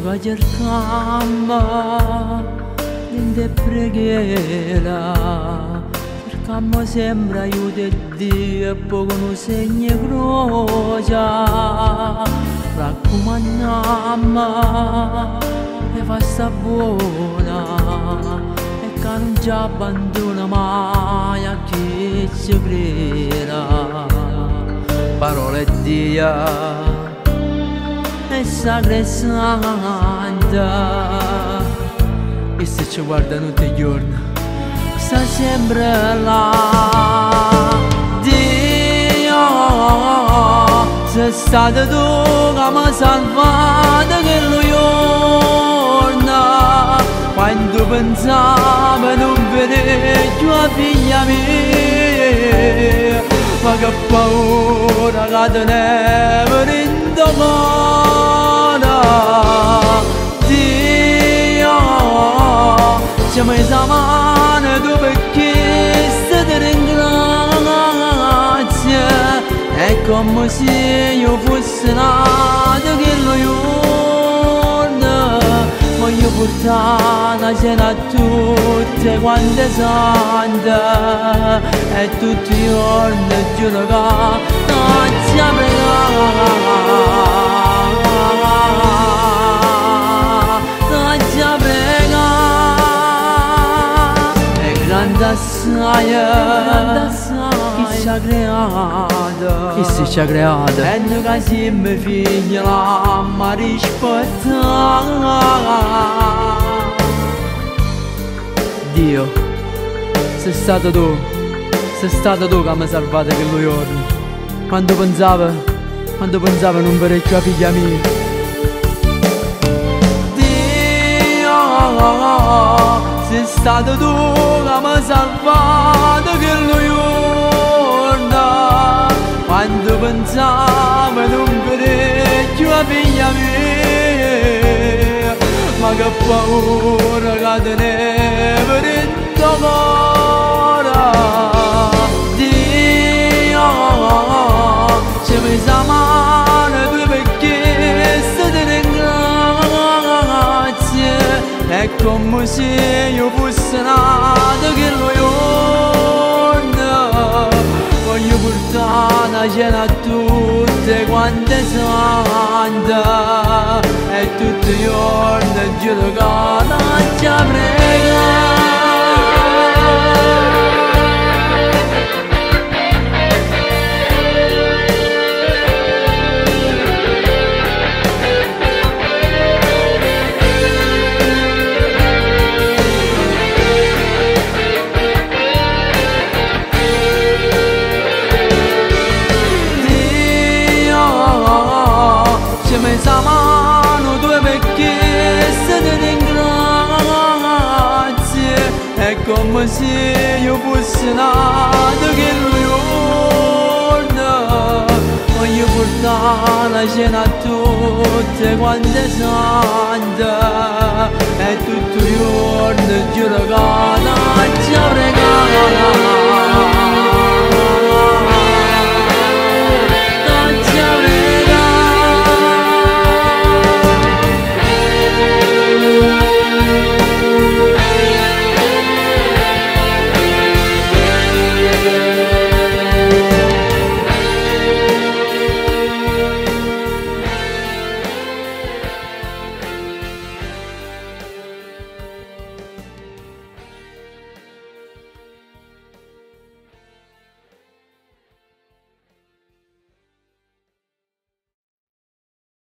Che cercammo dint' 'e preghiere, cercammo sempre aiuto 'e Dio e po' cu nu segno 'e croce raccumannammo 'e fa sta buona e ca nun ci abbandona mai a chi ce crede. Parola 'e Dio è sacra e santa e se ci guarda notte e giorno sta sempre là. Dio, sei stato tu che mi hai salvato quello giorno, quando pensavo non vedere più la figlia mia, ma che paura che tenevo dentro cuore. Dio, ci hai messo la mano tu perché se ti ringrazio, è come se io fossi nato quello giorno. Voglio portare una cena a tutte quante sante e tutti i giorni giuro che non ci pregare, non ci pregare. È grande assai chi ci ha creato, Chi si ci ha creato? E noi che siamo figli l'amma rispettare. Dio, sei stato tu, sei stato tu che mi hai salvato quello giorno. Quando pensavo non vedere più la figlia mia. Dio, sei stato tu che mi hai salvato quello giorno, quando pensavo non vedere più la figlia mia, ma che paura che tenevo dentro cuore. Dio, ci hai messo la mano tu perché se ti ringrazio, è come se io fossi nato quello giorno. Voglio portare una cena a tutte quante sante e tutti i giorni giuro che non ci prego. Dio, ci hai messo la mano tu perché se ti ringrazio, è come se io fossi nato quello giorno. Voglio portare la cena a tutte quante sante e tutti i giorni giuro che non ci pregare.